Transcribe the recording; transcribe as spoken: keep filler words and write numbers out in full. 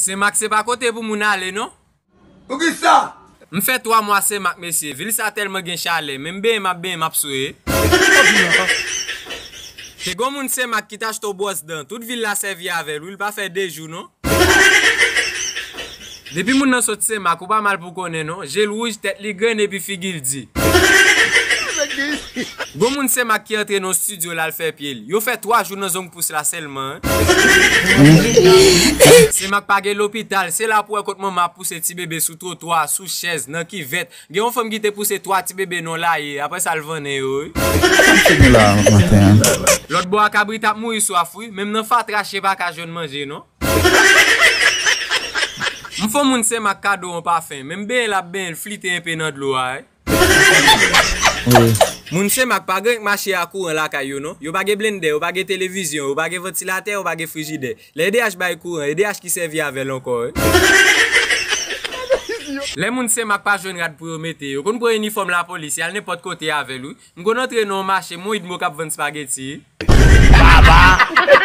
Senmak se pa kote pou moun ale, non. Poukisa? M fè twa mwa Senmak, mesye. Vil sa tèlman gen chalè. Menm benyen m ap benyen, m ap swete. Te gon moun Senmak ki t achte yon bwòs dan. Tout vil la sèvi avè l, wi, l pa fè de jou, non. Depi moun nan sot Senmak, ou pa mal pou konnen, non. Je l wouj, tèt li grenn epi figi l di. Gon moun Senmak ki antre nan estidyo la, l fè pye l. Yo fè twa jou nan zong pous la sèlman, en. Senmak pa gen lopital, se la pou wè kot manman ap pouse ti bebe sou twotwa, sou chèz, nan kivèt. Gen yon fanm ki te pouse twa ti bebe nan laye, apre sa l vannen yo, wi. Sa m fini la maten an? Lòt bò a kabrit ap mouri swaf, wi. Menm nan fatra chen pa ka jwenn manje, non. M fè yon moun Senmak kado yon pafen. Menm benyen l ap benyen, l flite enpe nan dlo a, wi. Wi. Moun Senmak pa gen mache a kouran lakay yo, non. Yo pa gen blendè, yo pa gen televizyon, yo pa gen vantilatè, yo pa gen frijidè. Lè E D H bay kouran, E D H ki sèvi avè l ankò, wi. Lè moun Senmak pa jwenn rad pou yo mete, yo konn pran inifòm lapolis, y al nenpòt kote avè l, wi. M konn antre nan yon mache, m wè yon idmo k ap vann spageti. Baba!